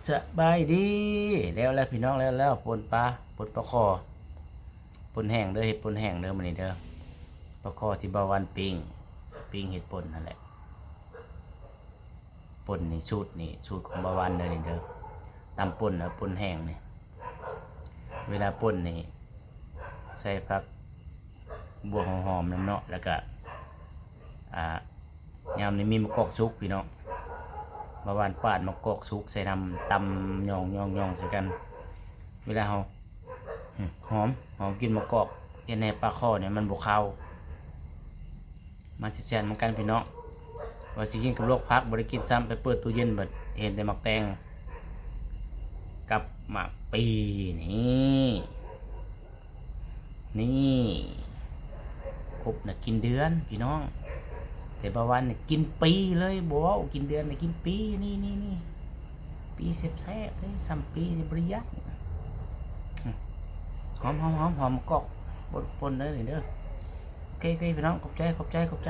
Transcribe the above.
ສະບາຍດີ ແລ້ວແລ້ວພີ່ນ້ອງ ແລ້ວແລ້ວ ປົ່ນປາ ປົ່ນປາຄໍ່ ປົ່ນແຫ້ງເດີ ເຮັດປົ່ນແຫ້ງເດີມື້ນີ້ເດີ ປາຄໍ່ທີ່ບ່າວວັນປີ້ງ ປີ້ງເຮັດປົ່ນຫັ້ນແຫຼະ ປົ່ນນີ້ສູດນີ້ ສູດຂອງບ່າວວັນເດີນີ້ເດີ ຕຳປົ່ນເອົາປົ່ນແຫ້ງນີ້ ເວລາປົ່ນນີ້ໃສ່ຜັກບົວຫອມໆນຳເນາະ ແລ້ວກະ ອ່າ ຍາມນີ້ມີໝາກກອກສຸກພີ່ນ້ອງ ບ່າວວັນປາດໝາກກອກສຸກໃສ່ນຳ ຕຳຫຍ້ອງໆໆໃສ່ກັນ ເວລາເຮົາ ຫອມ ຫອມກິ່ນໝາກກອກ ເຮັດໃຫ້ປາຄໍ່ນີ້ມັນບໍ່ຄາວ ມາແຊບໆນຳກັນພີ່ນ້ອງ ວ່າຊິກິນກັບລວກຜັກ ບໍ່ໄດ້ກິນຊ້ຳ ໄປເປີດຕູ້ເຢັນບັດເຫັນແຕ່ໝາກແຕງ ກັບໝາກປີນີ້ ນີ້ ຄົບນະກິນເດືອນພີ່ນ້ອງ ແຕ່ບ່າວວັນນີ້ກິນປີເລີຍ ບໍ່ເວົ້າກິນເດືອນນະກິນປີ ນີ້ໆ ປີແຊບໆເລີຍ ຊ້ຳປີບໍ່ໄດ້ຢາກ ຫອມໆໆ ຫອມໝາກກອກ ປົ່ນໆເດີນີ້ເດີ ໂອເຄໆ ພີ່ນ້ອງ ຂອບໃຈ ຂອບໃຈ ຂອບໃຈ.